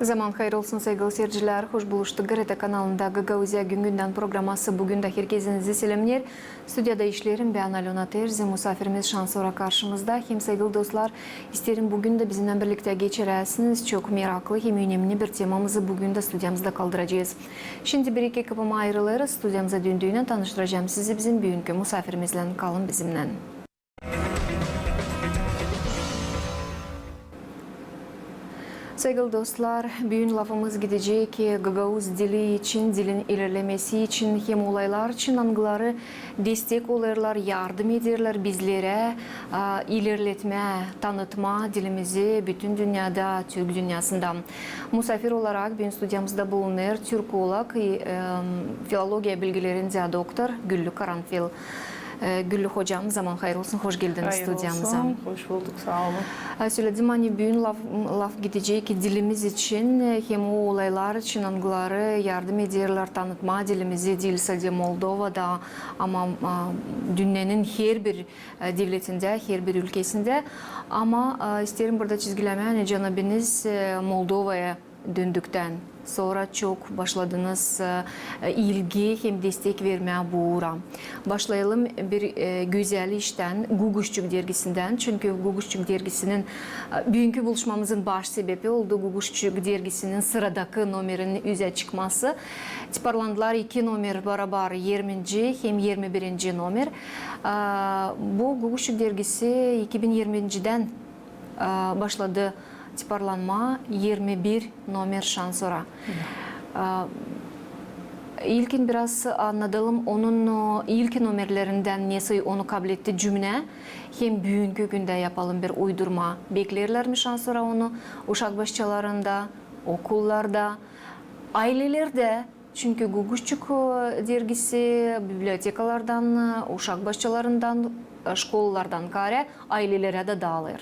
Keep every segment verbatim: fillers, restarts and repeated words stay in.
Zaman hayır olsun, saygılı seyircilär. Hoş buluştuk GRT kanalında. "Gagauziya gün-gündän" programası bugün dä herkezinizi selämneer. Studiyada işleerim bän, Alöna Terzi. Musaafirimiz şansora karşımızda. Hem, saygılı dostlar, isteerim, bugün dä bizimnän birliktä geçiresiz çok meraklı hem önemli bir temamızı bugün dä studiyamızda kaldıracez. Şindi bir-iki kıpıma ayırılêrız. Studiyamıza döndüynän tanıştıracam sizi bizim büünkü musaafirimizlän. Kalın bizimnän. Saygılı dostlar, büün lafımız gidecek gagauz dili için, dilin ilerlemesi için hem olaylar için, angıları destek olêrlar, yardım ederlär bizlerä, a, ilerletmää, tanıtmaa dilimizi bütün dünnedä, türk dünnäsindä. Musaafir olarak büün studiyamızda bulunêr türkolog, e, em, filologiya bilgilerindä doktor Güllü Karanfil. E, Güllü hocam, zaman hayır olsun, hoş geldiniz studiyamıza. Hayır olsun, hoş bulduk, saa olun. E, söledim, ani büün laf, laf gidecek dilimiz için, e, hem o olaylar için, angıları yardım ederlär tanıtmaa dilimizi, diil sade Moldovada, ama, a, dünnenin herbir, e, devletindä, herbir ülkesindä. Ama, e, isteerim burada çizgilemää, ani cenabınız, e, Moldovaya döndüktän sora çok başladınız, e, ilgi hem destek vermää bu uura. Başlayalım bir, e, gözäl iştän, "Guguşçuk" dergisindän. Çünkü "Guguşçuk" dergisinin, e, büünkü buluşmamızın baş sebebi oldu "Guguşçuk" dergisinin sıradakı nomerinin üzä çıkması. Tiparlandılar iki nomer barabar, irminci hem irmi birinci nomer. E, bu "Guguşçuk" dergisi iki bin irminciden, e, başladı tiparlanmaa, irmi bir nomer şansora. E, ilkin biraz annadalım onun, o, ilk nomerlerindän, nesoy onu kabletti cümnä, hem büünkü gündä yapalım bir uydurma. Bekleerlär mi şansora onu uşak başçalarında, okullarda, aylelerdä? Çünkü "Guguşçuk" dergisi bibliotekalardan, uşak başçalarından, e, şkolalardan kaarä aylelerä dä daalêr.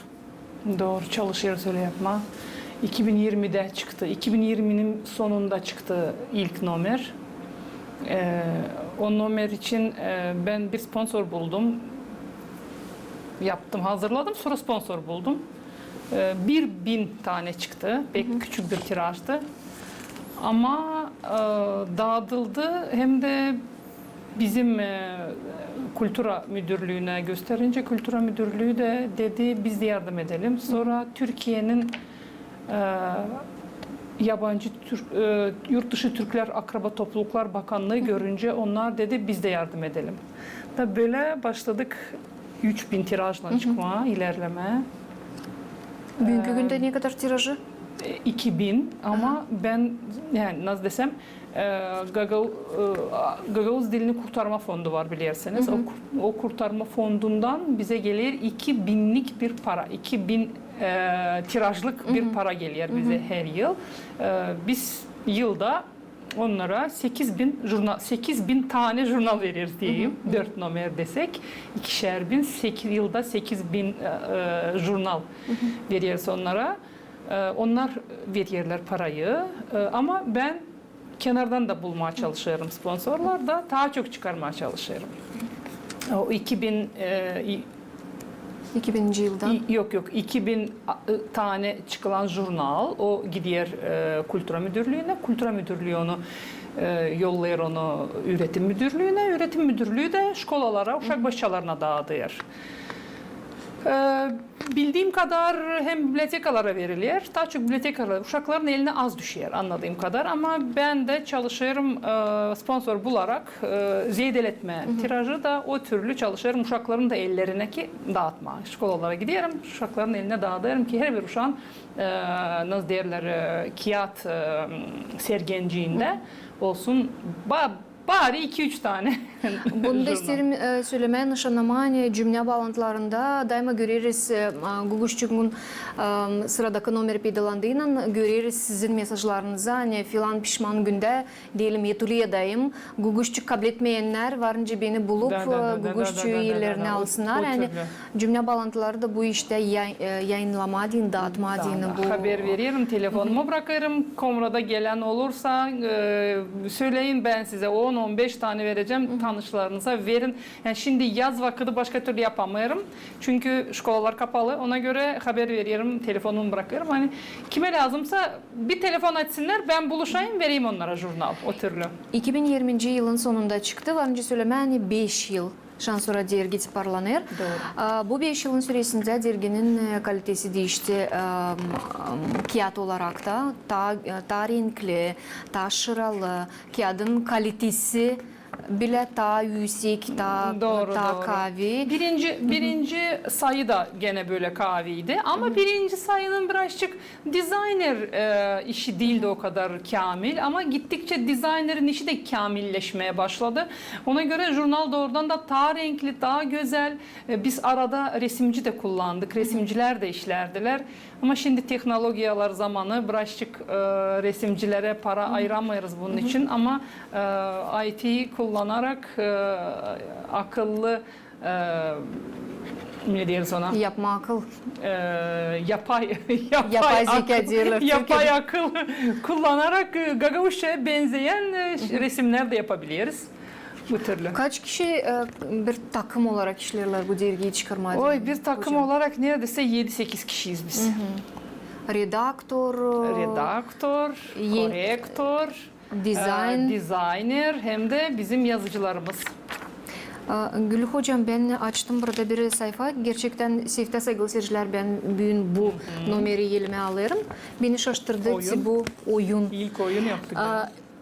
Dooru, çalışêrız ölä yapmaa. İki bin irmidä çıktı. İki bin irminin sonunda çıktı ilk nomer. E, o nomer için, e, bän bir sponsor buldum. Yaptım, hazırladım, sora sponsor buldum. E, bir bin tanä çıktı. Pek küçük bir tirajdı. Ama, e, daadıldı, hem dä bizim, e, kultura müdürlüünä gösterincä, kultura müdürlüü dä dedi, "Biz dä yardım edelim." Sora Türkiyenin, e, yabancı Türk, e, yurtdışı Türklär akraba topluluklar bakanlıı görüncä, onnar dedi, "Biz dä yardım edelim." Da bölä başladık üç bin tirajlan çıkmaa, ilerlemää. Büünkü gündä ne kadar tirajı? E, iki bin, ama bän, yani, nasıl desem, e, gagau-, e, a, gagauz dilini kurtarma fondu var, bilersiniz. O kur-, o kurtarma fondundan bizä geler iki binlik bir para, iki bin, e, tirajlık bir para geler bizä her yıl. E, biz yılda onnara sekiz bin jurnal, sekiz bin tanä jurnal vereriz deyim. Dört nomer desäk, ikişer bin, sekiz, yılda sekiz bin, e, e, jurnal vereriz onnara. E, onnar vererlär parayı. E, ama bän kenardan da bulmaa çalışêrım sponsorlar da, taa çok çıkarmaa çalışêrım. O iki bin, e, i- İki bininci yıldan? İ-, yok, yok. İki bin a-, ı, tanä çıkılan jurnal, o gider, e, kultura müdürlüünä. Kultura müdürlüü onu, e, yollêêr onu üretim müdürlüünä. Üretim müdürlüü dä şkolalara, uşak başçalarına daadêr. E, bildiim kadar hem bibliotekalara veriler, taa çok bibliotekalara, uşakların elinä az düşer, annadıım kadar. Ama bän dä çalışêrım, e, sponsor bularak, e, zeedeletmää tirajı da o türlü çalışêrım, uşakların da ellerinä ki daatmaa. Şkolalara giderim, uşakların elinä daadêrım ki herbir uşaan, e, nasıl deerlär, e, kiyat, e, sergenciindä olsun. Ba-, Var iki-üç tane. Bunu da isteerim, e, sölemää, nışannamää, ani cümnä baalantılarında daima göreriz, e, a, Guguşçugun, e, sıradakı nomer peydalandıynan göreriz sizin mesajlarınızı, ani filan pişman gündä deyelim, etülyedäyim, Guguşçu kabletmeyennär var nicä beni bulup, e, Guguşçuyu ellerinä alsınnar. Ani cümnä baalantıları da bu iştä yay-, e, yayınnamaa deyni, daatmaa deyni bu. Haber vererim, telefonumu brakêrım. Komrada gelän olursa, e, söleyin, bän sizä on, on beş tane verecäm, tanışlarınıza verin. Yani şindi yaz vakıdı başka türlü yapamêêrım. Çünkü şkolalar kapalı. Ona görä haber vererim, telefonumu brakêrım. Ani kimä lääzımsa bir telefon etsinnär, bän buluşayım, vereyim onnara jurnal, o türlü. İki bin irminci yılın sonunda çıktı, var nicä sölemää, ani beş yıl şansora dergi tiparlanêr. Dooru. A, bu beş yılın süresindä derginin, e, kalitesi diişti, e, m, m, kiyat olarak ta, ta, e, ta renkli, ta şıralı, kiyadın kalitesi bilä ta üüsek, ta, ta kaavi. Birinci, birinci sayı da genä bölä kaaviydi. Ama birinci sayının birazçık dizayner, e, işi diildi o kadar käämil. Ama gittikçä dizaynerin işi dä käämilleşmää başladı. Ona görä jurnal doorudan da ta renkli, ta gözäl. E, biz arada resimci dä kullandık. Resimcilär dä işlärdilär. Ama şindi tehnologiyalar zamanı, birazçık, e, resimcilerä para ayıramêêrız bunun için, ama, e, I T kullanarak, e, akıllı, e, ne deeriz ona? Yapma akıl. E, yapay, yapay zekâ deerlär, yapay akıl kullanarak, e, gagauzçaya benzeyän, e, resimnär dä yapabilieriz. Bu türlü. Kaç kişi, e, bir takım olarak işleerlär bu dergiyi çıkarmaa? Oy, bir takım olarak neredäysä edi-sekiz kişiyiz biz. Redaktor, e, korektor, dizayner, hem dä bizim yazıcılarımız. E, Gül hocam, bän açtım burada bir sayfa. Gerçektän, seyftä, saygılı seyircilär, bän büün bu nomeri elimä alêrım. Beni şaştırdı bu oyun. İlk oyun yaptık.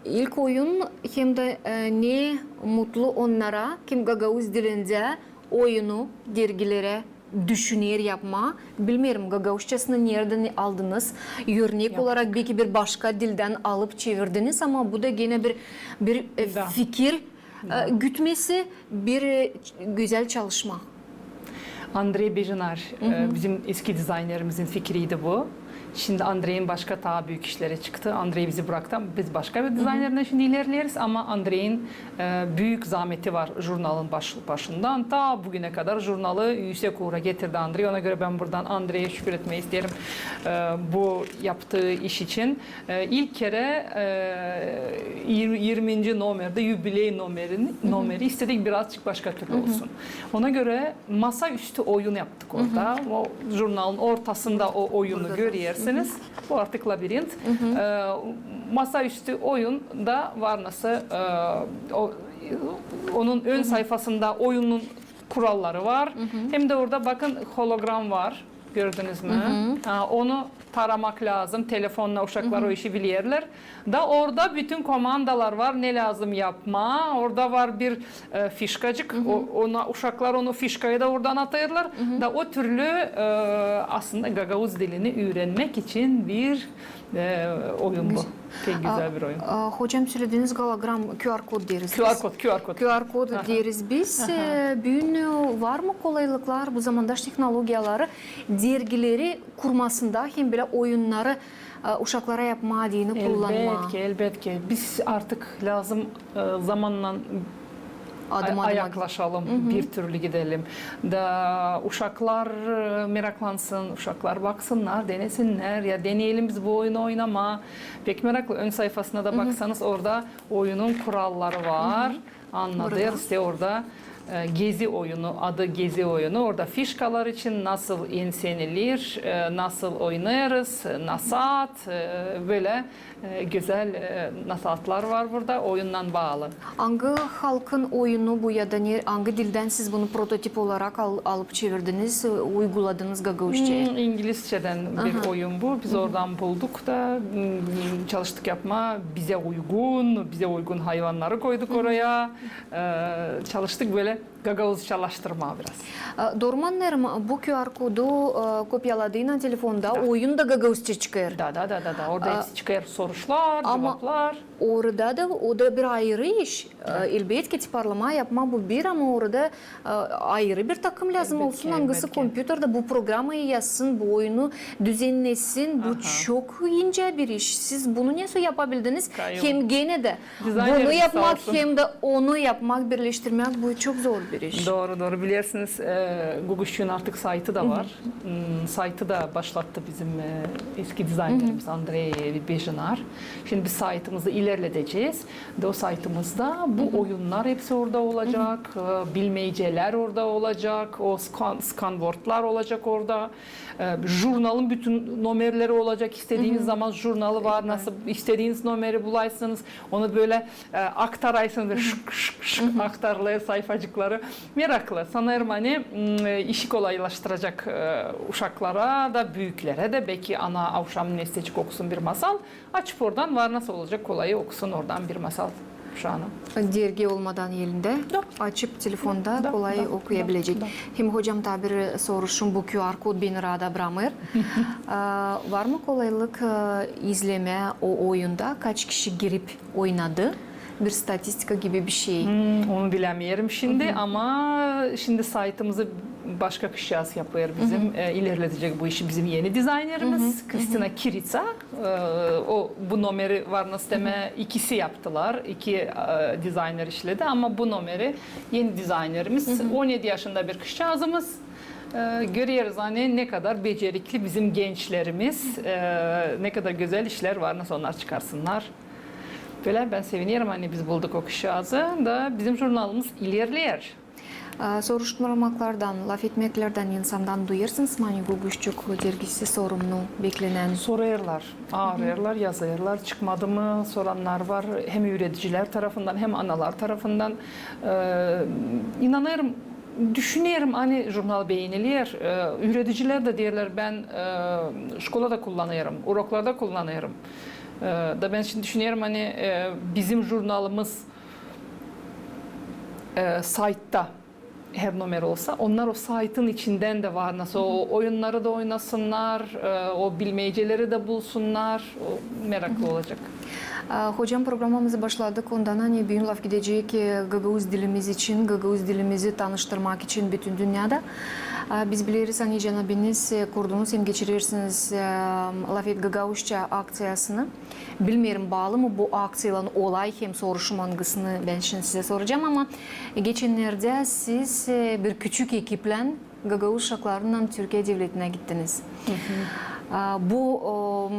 İlk oyun, hem dä, e, ne mutlu onnara, kim gagauz dilindä oyunu dergilerä düşüner yapmaa. Bilmeerim, gagauzçasını neredän aldınız? Örnek olarak beki bir başka dildän alıp çevirdiniz, ama bu da genä bir, bir, e, fikir, e, gütmesi, bir, e, gözäl çalışma. Andrey Bejinar, e, bizim eski dizaynerimizin fikiriydi bu. Şindi Andreyin başka taa büük işleri çıktı. Andrey bizi braktı. Biz başka bir dizaynerlän şindi ilerleeriz, ama Andreyin, e, büük zaameti var jurnalın baş-, başından ta bugünä kadar jurnalı üüsek uura getirdi Andrey. Ona görä bän buradan Andreyä şükür etmää isteerim, e, bu yaptıı iş için. E, ilk kerä, e, ir-, irminci nomerdä, yubiley nomerini, nomeri istedik birazçık başka türlü olsun. Ona görä masaüstü oyun yaptık orada. O jurnalın ortasında o oyunu görersiniz. Bu artık labirent. E, masaüstü oyunda var nasıl, e, o, onun ön sayfasında oyunun kuralları var. Hem dä orada, bakın, hologram var. Gördünüz mü? A, onu taramak lääzım. Telefonnan uşaklar o işi bilerlär. Da orada bütün komandalar var, ne lääzım yapmaa. Orada var bir, e, fişkacık. O, ona, uşaklar onu, fişkayı da oradan atêrlar. Da o türlü, e, aslında gagauz dilini üürenmäk için bir, e, oyun bu. Pek gözäl bir oyun. A, hocam, sölediniz gologram, Q R kod deeriz biz. Q R kod, Q R kod. Q R kod deeriz biz. E, büün, e, var mı kolaylıklar, bu zamandaş tehnologiyaları dergileri kurmasında hem bölä oyunnarı, e, uşaklara yapmaa deyni kullanmaa? Elbetki, elbetki. Biz artık lääzım, e, zamannan ayaklaşalım, bir türlü gidelim. Da uşaklar, e, meraklansın, uşaklar baksınnar, denesinnär, ya deneyelim biz bu oyunu oynamaa. Pek meraklı. Ön sayfasına da baksanız, orada oyunun kuralları var. Annadêr, işte orada, e, gezi oyunu, adı gezi oyunu. Orada fişkalar için nasıl ensenilir, e, nasıl oynêêrız, nasaat, e, bölä, e, gözäl, e, nasaatlar var burada, oyunnan baalı. Angı halkın oyunu bu ya da ne, angı dildän siz bunu prototip olarak al-, alıp çevirdiniz, e, uyguladınız gagauzçaya? İngilizçedän bir oyun bu. Biz oradan bulduk da, çalıştık yapmaa, bizä uygun, bizä uygun hayvannarı koyduk oraya. E, çalıştık bölä gagauzçalaştırmaa biraz. E, dooru mu annêêrım, bu Q R kodu, e, kopyaladıynan telefonda oyun da gagauzça çıkêr? Da, da, da, da, da. Orada hepsi çıkêr, soruşlar, cuvaplar. Orada da, o da bir ayırı iş. E, elbetki, tiparlama yapma bu bir, ama orada, e, ayırı bir takım lääzım olsun, angısı kompüterdä bu programayı yazsın, bu oyunu düzennesin. Bu çok incä bir iş. Siz bunu nesoy yapabildiniz? Hem genä dä bunu yapmak, hem dä onu yapmak, birleştirmäk, bu çok zor bir iş. Dooru, dooru. Bilersiniz, e, Guguşçuun artık saytı da var. Hmm, saytı da başlattı bizim, e, eski dizaynerimiz Andrey Bejinar. Şindi biz saytımızı ilerledecez. Da o saytımızda bu oyunnar hepsi orada olacek, e, bilmeycelär orada olacek, o skan-, skanvordlar olacek orada. E, jurnalın bütün nomerleri olacek, istediiniz zaman jurnalı var, nasıl istediiniz nomeri bulaysınız, onu bölä, e, aktaraysınız ve şık şık şık aktarılêr sayfacıkları. Meraklı, sanêrım, ani, m, işi kolaylaştıracek, e, uşaklara da, büüklerä dä, beki ana avşam ne isteyecek okusun bir masal. Açıp oradan var nasıl olacek kolayı okusun oradan bir masal uşaana. Dergi olmadan elindä, açıp telefonda kolay okuyabilecek. Hem, hocam, taa bir soruşum, bu QR-kod beni raada bramêr. Aa, var mı kolaylık, e, izlemää o oyunda, kaç kişi girip oynadı? Bir statistika gibi bir şey. Hmm, onu bilämeerim şindi, ama şindi saytımızı başka kızçaaz yapêr bizim, e, ilerledecek bu işi bizim eni dizaynerimiz Kristina Kiriţa. E, o bu nomeri var nasıl demää, ikisi yaptılar, iki, e, dizayner işledi, ama bu nomeri eni dizaynerimiz, on edi yaşında bir kızçaazımız. E, göreriz, ani ne kadar becerikli bizim gençlerimiz, e, ne kadar gözäl işlär var nasıl onnar çıkarsınnar. Bölä bän sevinerim, ani biz bulduk o kızçaazı da bizim jurnalımız ilerleer. Aa, soruşturmaklardan, lafetmeklerdän insandan duyêrsınız mı, ani Guguşçuk dergisi sorumnu, beklenän? Sorêrlar, arêêrlar, yazêrlar, çıkmadı mı sorannar var. Hem üüredicilär tarafından, hem analar tarafından. E, inanêrım, düşünerim, ani jurnal beeniler. E, üüredicilär dä deerlär, bän, e, şkolada kullanêrım, uroklarda kullanêrım. E, da bän şindi düşünerim, ani, e, bizim jurnalımız, e, saytta her nomer olsa, onnar o saytın içindän dä var nasıl o oyunnarı da oynasınnar, e, o bilmeyceleri dä bulsunnar, o meraklı olacek. Aa, hocam, programamızı başladık ondan, ani büün laf gidecek, e, gagauz dilimiz için, gagauz dilimizi tanıştırmak için bütün dünnedä. Aa, biz bileriz, ani cenabiniz, e, kurdunuz hem geçirersiniz, e, Lafet gagauzça akţiyasını. Bilmeerim, baalı mı bu akţiyalan olay hem soruşum, angısını bän şindi sizä soracam, ama geçennerdä siz, e, bir küçük ekiplän gagauz uşaklarınnan Türkiye devletinä gittiniz. Aa, bu, o,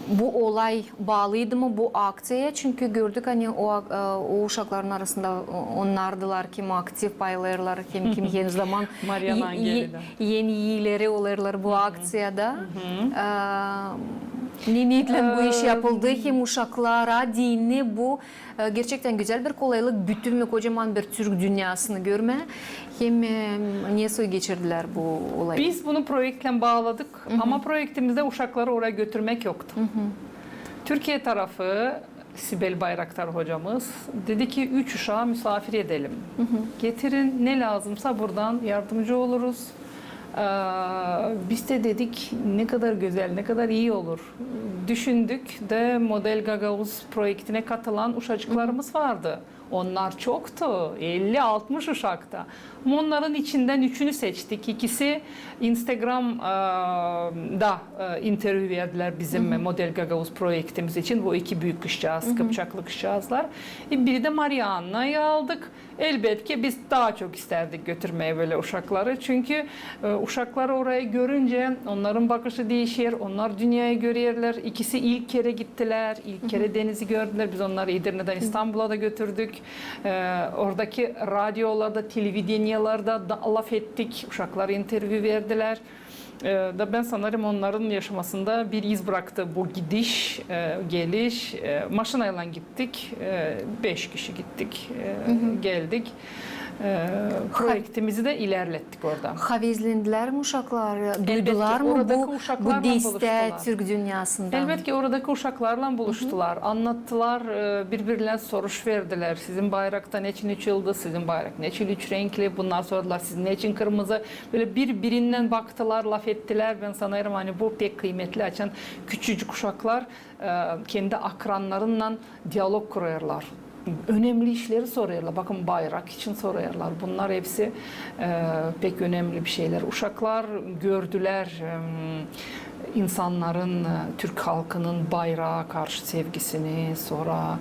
bu olay baalıydı mı bu akţiyaya? Çünkü gördük, ani o, e, o uşakların arasında o-, onnardılar, kim aktiv paylaşêrlar, kim, kim eni zaman Mariana Angelina. Eni iileri olêrlar bu akţiyada. Aa, ne niyetlän bu iş yapıldı, hem uşaklara deyni bu, e, gerçektän gözäl bir kolaylık, bütün bir kocaman bir türk dünnäsini görmää, hem, e, nesoy geçirdilär bu olayı. Biz bunu proektlän baaladık, ama proektimizdä uşakları oraya götürmäk yoktu. Türkiye tarafı Sibel Bayraktar hocamız dedi ki, üç uşaa musaafir edelim. Getirin, ne lääzımsa buradan yardımcı oluruz. Ee, biz dä dedik, ne kadar gözäl, ne kadar ii olur. Düşündük dä Model Gagauz proektinä katılan uşacıklarımız vardı. Onnar çoktu, elli-altmış uşakta. Ama onnarın içindän üçünü seçtik. İkisi Instagram, e, da, e, intervyu verdilär bizim Model Gagauz proektimiz için. Bu iki büük kızçaaz, kıpçaklı kızçaazlar. E, biri dä Mariannayı aldık. Elbetki, biz taa çok istärdik götürmää bölä uşakları. Çünkü, e, uşakları orayı görüncä onnarın bakışı diişer, onnar dünneyayı görerlär. İkisi ilk kerä gittilär, ilk kerä denizi gördülär. Biz onnarı Edirnedän İstanbula da götürdük. E, oradakı radiolarda, televideniyalarda da lafettik, uşaklar intervyu verdilär. E, da bän sanêrım, onnarın yaşamasında bir iz braktı bu gidiş, e, geliş. E, maşinaylan gittik, e, beş kişi gittik, e, geldik. e, proektimizi dä ilerlettik orada. Havezlendilär mi uşaklar? Duydular mı bu destää türk dünnäsindän? Elbetki, oradakı uşaklarlan buluştular, annattılar, e, biri-birindän soruş verdilär. Sizin bayrakta neçin üç yıldız, sizin bayrak neçin üç renkli? Bunnar sordular, sizin neçin kırmızı? Bölä biri-birindän baktılar, lafettilär. Bän sanêrım, ani bu pek kıymetli, açan küçücük uşaklar e, kendi akrannarınnan dialog kurêrlar. Önemli işleri sorêrlar. Bakın, bayrak için sorêrlar. Bunnar hepsi, e, pek önemli bir şeylär. Uşaklar gördülär, em, insannarın, e, türk halkının bayraa karşı sevgisini, sora,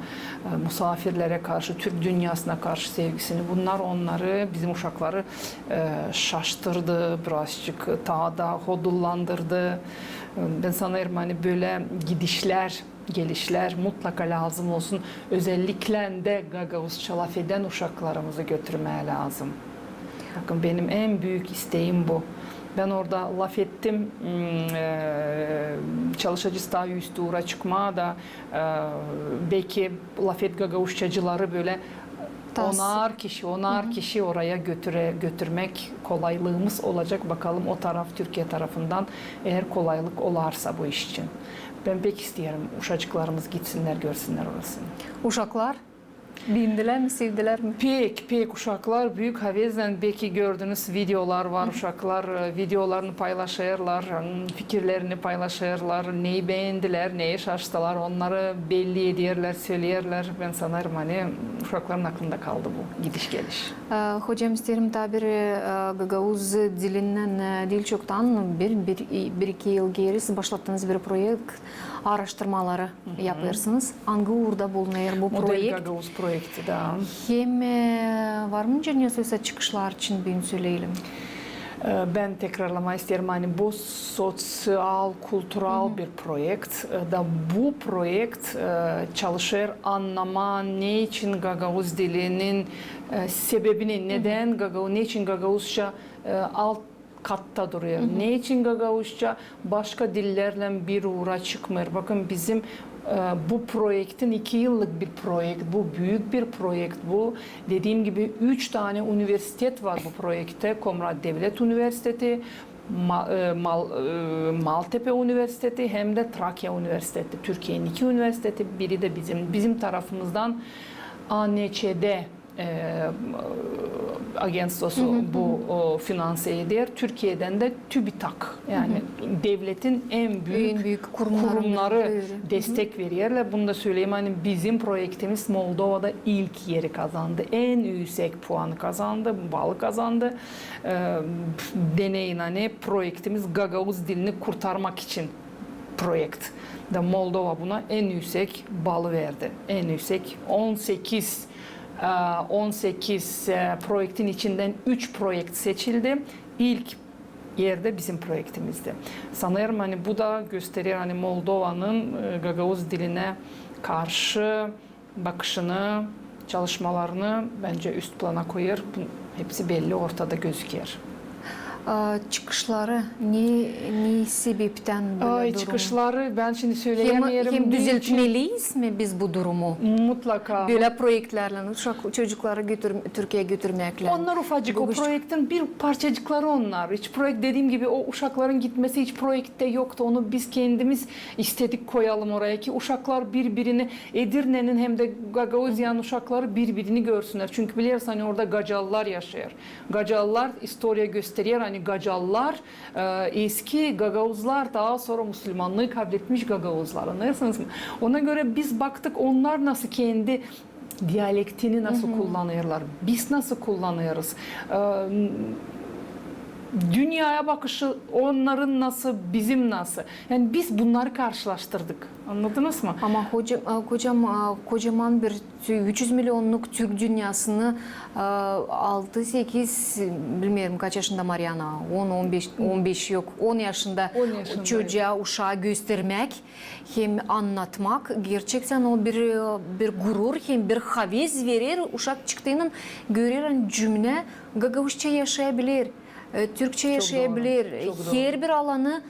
e, musaafirlerä karşı, türk dünnäsına karşı sevgisini. Bunnar onnarı, bizim uşakları, e, şaştırdı, birazcık taa da hodullandırdı. Bän sanêrım, ani bölä gidişlär, gelişlär mutlaka lääzım olsun. Özelliklän dä gagauzça lafedän uşaklarımızı götürmää lääzım. Bakın, benim en büük isteim bu. Bän orada lafettim, m, e, çalışacez taa üstü uura çıkmaa da, e, beki lafet gagauzçacıları bölä onar kişi, onar kişi oraya götüre-, götürmäk kolaylıımız olacek. Bakalım, o taraf Türkiye tarafından eer kolaylık olarsa bu iş için. Bän pek isteerim, uşacıklarımız gitsinnär, görsünnär orasını. Uşaklar biindilär mi, sevdilär mi? Pek, pek uşaklar büük havezlän, beki gördünüz, videolar var, uşaklar, e, videolarını paylaşêrlar, m, fikirlerini paylaşêrlar, neyi beendilär, neyi şaştılar, onnarı belli ederlär, söleerlär. Bän sanêrım, ani uşakların aklında kaldı bu gidiş-geliş. E, hocam, isteerim taa bir, e, gagauz dilindän, e, diil çoktan, bir, bir, bir-iki yıl geeri siz başlattınız bir proekt, aaraştırmaları yapêrsınız. Angı uurda bulunêr bu proekt? Model gagauz proekti, da. Hem, e, var mı nicä ne soysa çıkışlar için büün söleyelim? E, bän tekrarlamaa isteerim, ani bu soţial, kultural bir proekt. E, da bu proekt, e, çalışêr annamaa, neçin gagauz dilinin, e, sebebini, nedän gagau-, neçin gagauzça, e, alt katta durêr. Neçin gagauzça başka dillärlän bir uura çıkmêêr? Bakın, bizim, e, bu proektin iki yıllık bir proekt, bu büük bir proekt, bu, dediim gibi, üç tanä universitet var bu proektä. Komrat Devlet Universiteti, Ma-, e, Mal-, e, Maltepe Universiteti hem dä Trakya Universiteti. Türkiyenin iki universiteti, biri dä bizim, bizim tarafımızdan A N Ç D e, agentstvosu bu, o, finanse eder. Türkiyedän dä TÜBİTAK, yani devletin en büük kurumnarı destek vererlär. Bunu da söleyim, ani bizim proektimiz Moldovada ilk eri kazandı. En üüsek puanı kazandı, balı kazandı. E, deneyin, ani proektimiz gagauz dilini kurtarmak için proekt. Da Moldova buna en üüsek balı verdi. En üüsek on sekiz, e, on sekiz, e, proektin içindän üç proekt seçildi. İlk erdä bizim proektimizdi. Sanêrım, ani bu da gösterer, ani Moldovanın, e, gagauz dilinä karşı bakışını, çalışmalarını, bence, üst plana koyêr. Bu hepsi belli, ortada gözüker. A, çıkışları ne, ne sebeptän bölä durum? Ay, çıkışları bän şindi söleyämeerim. Hem, hem düzeltmeliyiz mi biz bu durumu? Mutlaka. Bölä proektlärlän, uşak, çocukları götür-, Türkiyeyä götürmäklän. Onnar ufacık, o proektin bir parçacıkları onnar. Hiç proekt, dediim gibi, o uşakların gitmesi hiç proektä yoktu. Onu biz kendimiz istedik koyalım oraya ki uşaklar bir-birini, Edirnenin hem dä Gagauziyanın uşakları bir-birini görsünnär. Çünkü bilersin, ani orada gacalılar yaşêêr. Gacalılar, istoriya gösterer, ani gacalılar, e, eski gagauzlar, taa sora musulmannıı kabletmiş gagauzlar. Annêêrsınız mı? Ona görä biz baktık, onnar nasıl kendi dialektini nasıl kullanêrlar, biz nasıl kullanêrız, e, dünneyä bakışı onnarın nasıl, bizim nasıl. Yani biz bunnarı karşılaştırdık. Annadınız mı? Ama hocam, e, hocam, e, kocaman bir tü-, üç üz milionnuk türk dünnäsini, e, altı, sekiz, bilmeerim kaç yaşında Mariana, on, on beş, on beş yok, on yaşında çocaa, uşaa göstermäk hem annatmak, gerçektän o bir, e, bir gurur hem bir havez verer, uşak çıktıynan görer, ani cümlä gagauzça yaşayabilir, e, türkçä yaşayabilir, herbir alanı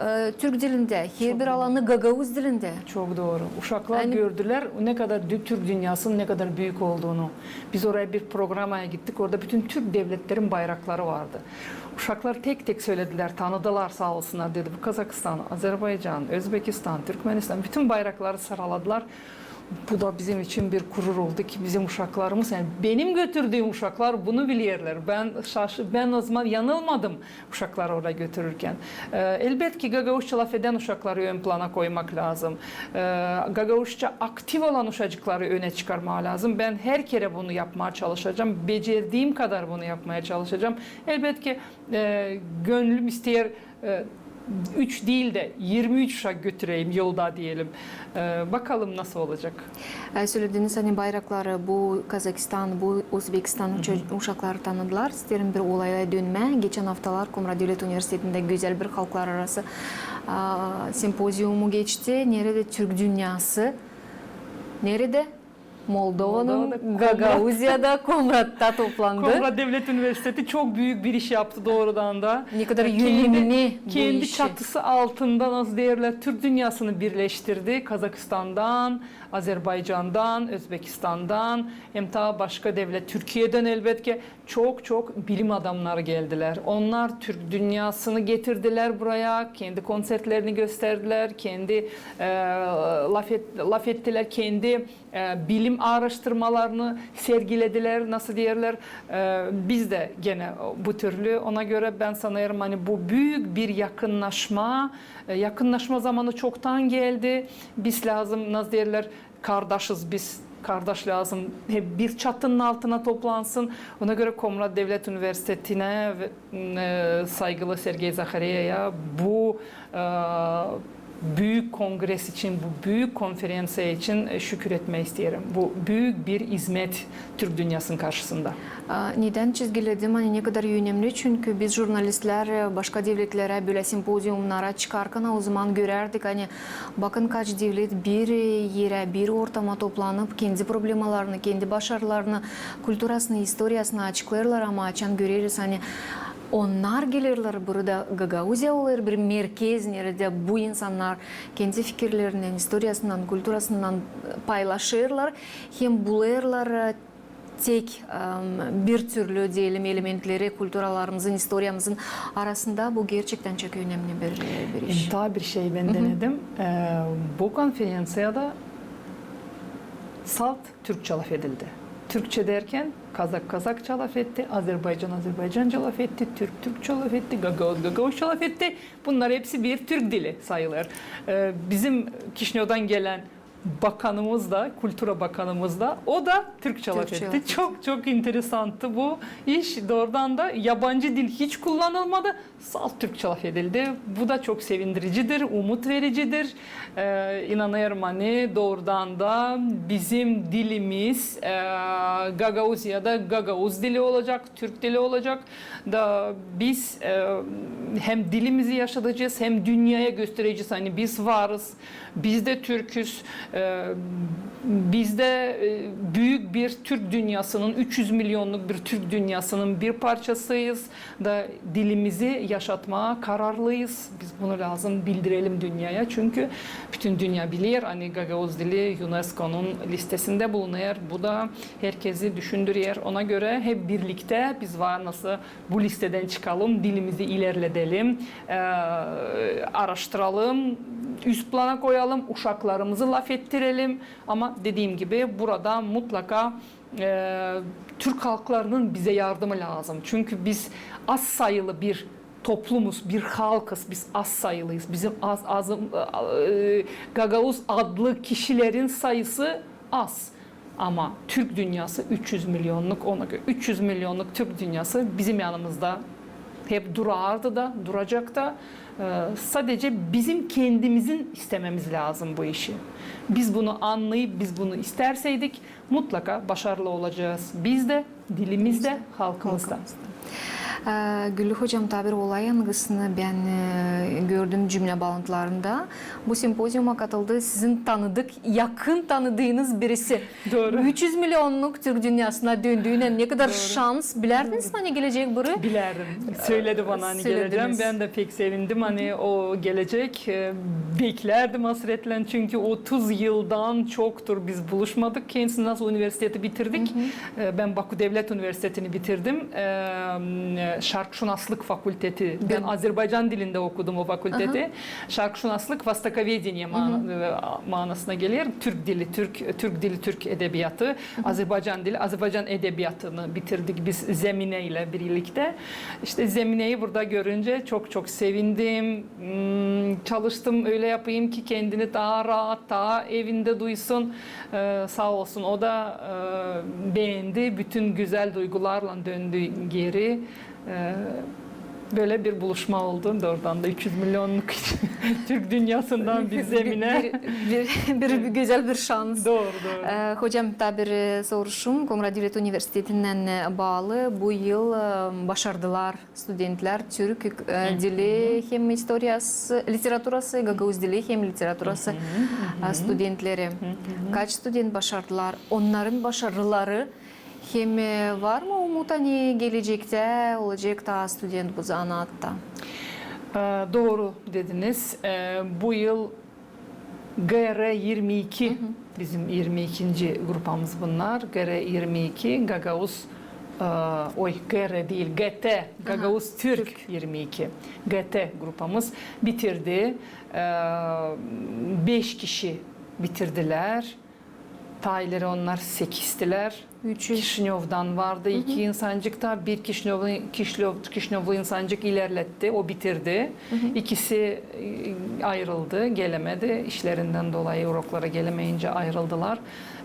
e, türk dilindä, herbir alanı gagauz dilindä. Çok doğru. Uşaklar gördüler ne kadar dü-, Türk dünyasının ne kadar büyük olduğunu. Biz oraya bir programaya gittik. Orada bütün Türk devletlerin bayrakları vardı. Uşaklar tek tek söylediler, tanıdılar sağ olsunlar dedi. Bu Kazakistan, Azerbaycan, Özbekistan, Türkmenistan. Bütün bayrakları sıraladılar. Bu da bizim için bir gurur oldu ki bizim uşaklarımız, yani benim götürdüğüm uşaklar bunu bilirler. Ben şaş-, ben o zaman yanılmadım uşakları oraya götürürken. E, elbet ki gagauzça lafeden uşakları ön plana koymak lazım. E, gagauzça aktiv olan uşacıkları öne çıkarmaa lazım. Ben her kere bunu yapmaa çalışacam. Becerdiğim kadar bunu yapmaya çalışacam. Elbet ki e, gönlüm isteer e, üç diil dä yirmi üç uşak götüreyim yolda deyelim. E, bakalım nasıl olacak. E, sölediniz, ani bayrakları bu Kazakistan, bu Özbekistan uşakları tanıdılar. İsteerim bir olaya dönmää. Geçän aftalar Komrat Devlet Universitetindä gözäl bir halklararası, a, simpoziumu geçti. Neredä Türk dünyası, neredä Moldovanın, Moldovada, Gagauziyada, Komratta toplandı. Komrat Devlet Universiteti çok büük bir iş yaptı doğrudan da. Ne kadar önemli bu işi. Kendi çatısı altında, nasıl deerlär, Türk dünyasını birleştirdi. Kazakistandan, Azerbaycandan, Özbekistandan, hem taa başka devlet, Türkiyedän elbetki çok-çok bilim adamnarı geldilär. Onnar Türk dünyasını getirdilär buraya, kendi konsertlerini gösterdilär, kendi e, lafet-, lafettilär, kendi e, bilim aaraştırmalarını sergilediler, nasıl deerlär. E, biz dä genä bu türlü. Ona görä bän sanêrım, ani bu büük bir yakınnaşma, e, yakınnaşma zamanı çoktan geldi. Biz lääzım, nasıl deerlär, kardaşız biz, kardaş lääzım hep bir çatının altına toplansın. Ona görä Komrat Devlet Universitetinä ve e, saygılı Sergey Zahareyaya bu e, büük kongres için, bu büük konferenţiya için e, şükür etmää isteerim. Bu büük bir izmet Türk dünyasının karşısında. A, nedän çizgiledim, ani ne kadar önemli, çünkü biz jurnalistlär e, başka devletlerä bölä simpoziumnara çıkarkan o zaman görärdik, ani bakın kaç devlet bir e, erä, bir ortama toplanıp kendi problemalarını, kendi başarılarını, kulturasını, istoriyasını açıklêêrlar, ama açan göreriz, ani onnar gelerlär burada, Gagauziya olêr bir merkez, neredä bu insannar kendi fikirlerindän, istoriyasından, kulturasından paylaşêrlar, hem bulêrlar e, tek, em, bir türlü, deyelim, elementleri kulturalarımızın, istoriyamızın arasında. Bu gerçektän çok önemli bir, e, bir iş. Hem taa bir şey bän denedim. E, bu konferenţiyada salt Türkçä lafedildi. Türkçä derkän, kazak kazakça lafetti, Azerbaycan azerbaycanca lafetti, türk türkçä lafetti, gagauz gagauzça lafetti. Bunnar hepsi bir türk dili sayılêr. E, bizim Kişinövdan gelän bakanımız da, kultura bakanımız da, o da türkçä lafetti. Çok, çok enteresanttı bu iş. Doğrudan da yabancı dil hiç kullanılmadı. Salt Türkçä lafedildi. Bu da çok sevindiricidir, umut vericidir. E, inanêrım, ani doğrudan da bizim dilimiz e, Gagauziyada gagauz dili olacak, türk dili olacak. Da biz e, hem dilimizi yaşadacez, hem dünyaya gösterecez, ani biz varız, biz dä türküz, e, biz dä e, büük bir türk dünyasının, üç üz milyonnuk bir türk dünyasının bir parçasıyız. Da dilimizi yaşatmaa kararlıyız. Biz bunu lääzım bildirelim dünyaya. Çünkü bütün dünya biler, ani gagauz dili UNESCOnun listesindä bulunêr. Bu da herkezi düşündürer. Ona görä hep birliktä biz var nasıl bu listedän çıkalım, dilimizi ilerledelim, e, aaraştıralım, üst plana koyalım, uşaklarımızı lafettirelim. Ama dediim gibi burada mutlaka e, türk halklarının bizä yardımı lääzım. Çünkü biz az sayılı bir toplumuz, bir halkız, biz az sayılıyız. Bizim az, azım, e, gagauz adlı kişilerin sayısı az. Ama türk dünyası üç üz milyonnuk, ona görä üç üz milyonnuk türk dünyası bizim yanımızda hep durardı da, duracak da. E, sadece bizim kendimizin istememiz lääzım bu işi. Biz bunu annayıp, biz bunu istärseydik, mutlaka başarılı olacez. Biz dä, dilimiz dä, halkımız da. E, Güllü hocam, taa bir olay, angısını bän, e, gördüm cümlä baalantılarında. Bu simpoziuma katıldı sizin tanıdık, yakın tanıdığınız birisi. Dooru. Üç üz milyonnuk türk dünnäsına döndüynän ne kadar şans. Bilärdiniz mi, ani gelecek biri? Bilerdim. Söledi bana, ani gelecäm. Bän dä pek sevindim, ani o gelecek. E, beklärdim asretlän, çünkü otuz yıldan çoktur biz buluşmadık. Kendisi nasıl universiteti bitirdik. E, bän Baku Devlet Universitetini bitirdim. E, şarkşunaslık fakülteti. Bän Azerbaycan dilindä okudum o fakülteti. Şarkşunaslık, востоковедение mana-, e, manasına geler. Türk dili, türk, türk dili, türk edebiyatı, Azerbaycan dili, Azerbaycan edebiyatını bitirdik biz Zemine ile birliktä. İştä Zemineyi burada görüncä çok çok sevindim. Hmm, çalıştım ölä yapayım ki kendini taa raat, taa evindä duysun. E, saa olsun, o da, e, beendi. Bütün gözäl duygularlan döndü geeri. E, bölä bir buluşma oldu. Doorudan da üç üz milyonnuk türk dünnäsından bir Zemine. Bir, bir, bir, bir gözäl bir şans. Dooru, dooru. E, hocam, taa bir, e, soruşum. Komrat Devlet Universitetindän, e, baalı. Bu yıl, e, başardılar studentlär türk, e, dili hem istoriyası, literaturası, gagauz dili hem literaturası, e, studentleri. Kaç student başardılar? Onnarın başarıları hem, e, var mı umut, ani gelecektä olacek taa student bu zanaatta? E, dooru dediniz. E, bu yıl G R irmi iki, bizim irmi ikinci grupamız bunnar. G R irmi iki, Gagauz, e, oy, G R diil, G T, Gagauz Türk irmi iki. G T grupamız bitirdi. E, beş kişi bitirdilär. Taa ileri onnar sekiztilär. Kişinövdan vardı iki insancık da, bir Kişinövlu, Kişinöv-, Kişinövlu insancık ilerletti, o bitirdi. İkisi, e, ayırıldı, gelemedi. İşlerindän dolayı uroklara gelemeyincä ayırıldılar,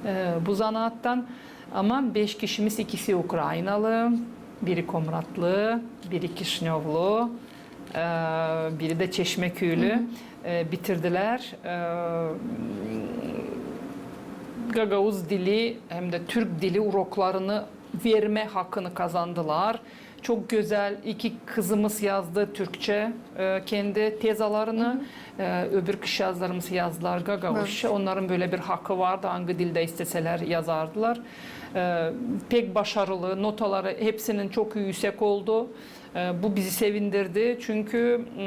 e, bu zanaattan. Ama beş kişimiz, ikisi ukraynalı, biri komratlı, biri Kişinövlu, e, biri dä çeşmeküylü, e, bitirdilär. E, gagauz dili hem dä türk dili uroklarını vermä hakını kazandılar. Çok gözäl, iki kızımız yazdı türkçä, e, kendi tezalarını, e, öbür kızçaazlarımız yazdılar gagauzça. Onnarın bölä bir hakı vardı, angı dildä isteselär yazardılar. E, pek başarılı, notaları hepsinin çok üüsek oldu. E, bu bizi sevindirdi, çünkü, mm,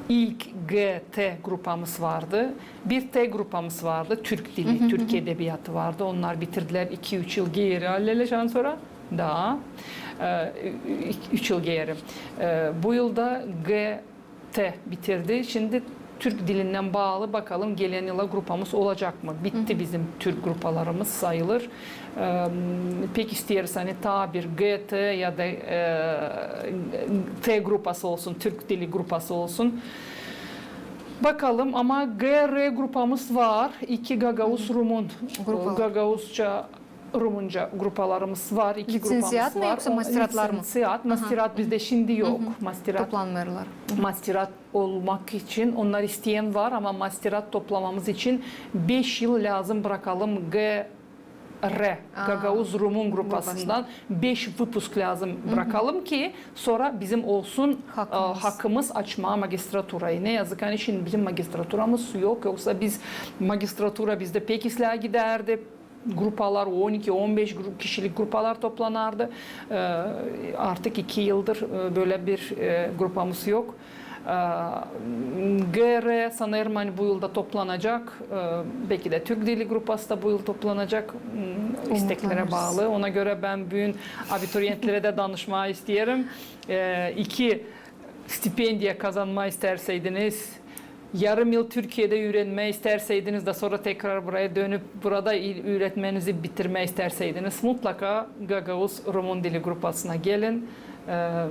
ilk G T grupamız vardı, bir T grupamız vardı, türk dili, türk edebiyatı vardı. Onnar bitirdilär iki-üç yıl geeri, alelacaan sora taa, e, ü-, ü-, üç yıl geeri. E, bu yılda G T bitirdi. Şindi türk dilindän baalı, bakalım, gelän yıla grupamız olacak mı? Bitti bizim türk grupalarımız sayılır. E, pek isteeriz, ani taa bir G T ya da, e, T grupası olsun, türk dili grupası olsun. Bakalım, ama G R grupamız var, iki gagauz-rumun, gagauzça, rumunca grupalarımız var, iki grupamız var. Liţenţiat mı, yoksa masteratlar mı? Liţenţiat, masterat bizdä şindi yok. Masterat, toplanmêêrlar. Masterat olmak için, onnar isteyän var, ama masterat toplamamız için beş yıl lääzım brakalım G R, gagauz-rumun grupasından beş vıpusk lääzım brakalım ki sora bizim olsun hakımız, e, hakımız açmaa magistraturayı. Ne yazık, ani şindi bizim magistraturamız yok, yoksa biz, magistratura bizdä pek islää gidärdi. Grupalar, on iki, on beş gru-, kişilik grupalar toplanardı. E, artık iki yıldır, e, bölä bir, e, grupamız yok. E, G R sanêrım, ani bu yılda toplanacak. E, beki dä türk dili grupası da bu yıl toplanacak. M, isteklerä baalı. Ona görä bän büün abituriyentlerä dä danışmaa isteerim. E, iki stipendiya kazanmaa istärseydiniz, yarım yıl Türkiyedä üürenmää istärseydiniz da sora tekrar buraya dönüp burada il-, üüretmenizi bitirmää istärseydiniz, mutlaka gagauz-rumun dili grupasına gelin. E,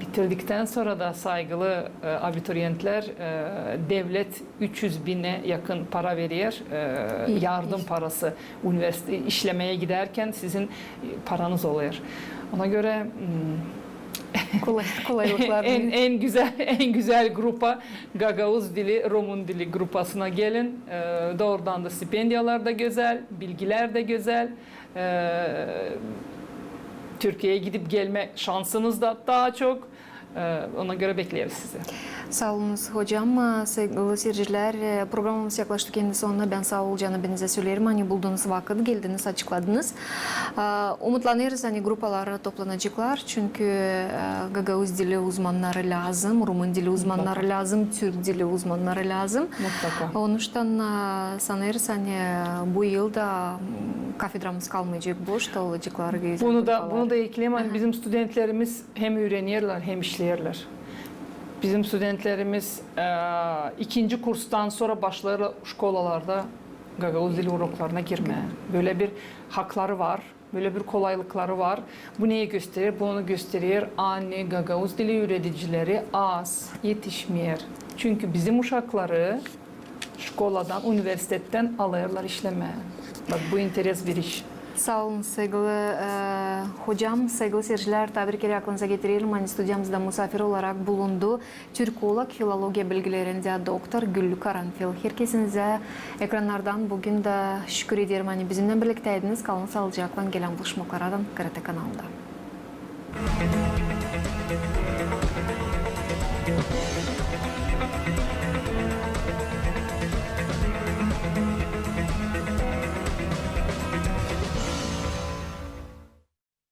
bitirdiktän sora da, saygılı, e, abituriyentler, e, devlet üç üz binä yakın para verer, e, yardım parası. Universite, işlemää gidärkän sizin, e, paranız olêr. Ona görä, m, en, en gözäl, en gözäl grupa gagauz dili, rumun dili grupasına gelin. E, doorudan da stipendiyalar da gözäl, bilgilär dä gözäl. E, Türkiye'ye gidip gelme şansınız da daha çok. E, ona göre bekleriz sizi. Saa olunuz, hocam. Saygılı seyircilär, e, programamız yaklaştı kendi sonuna. Bän saa olacağını hepinizä söleerim, ani buldunuz vakıt, geldiniz, açıkladınız. E, umutlanêrız, ani grupalar toplanaceklar, çünkü, e, gagauz dili uzmannarı lääzım, rumın dili uzmannarı lääzım, türk dili uzmannarı lääzım. Mutlaka. Onuştan, e, sanêrız, ani bu yıl da, m, kafedramız kalmayacek boş, da olaceklar gözäl Bunu da, grupalar. Bunu da ekleyeyim, ani bizim studentlerimiz hem üürenerlär, hem işleerlär. Bizim studentlerimiz, e, ikinci kurstan sora başlêêrlar şkolalarda gagauz dili uroklarına girmää. Bölä bir hakları var, bölä bir kolaylıkları var. Bu neyi gösterer? Bu onu gösterer, ani gagauz dili üüredicileri az etişmeer. Çünkü bizim uşakları şkoladan, universitettän alêrlar işlemää. Bak, bu interes bir iş. Saa olun, saygılı, e, hocam, saygılı seyircilär, taa bir kerä aklınıza getirelim, ani studiyamızda musaafir olarak bulundu türkolog, filologiya bilgilerindä doktor Güllü Karanfil. Herkesinizä ekranlardan büün dä şükür ederim, ani bizimnän birliktäydiniz. Kalın saalıcaklan, gelän buluşmakaradan G R T kanalında.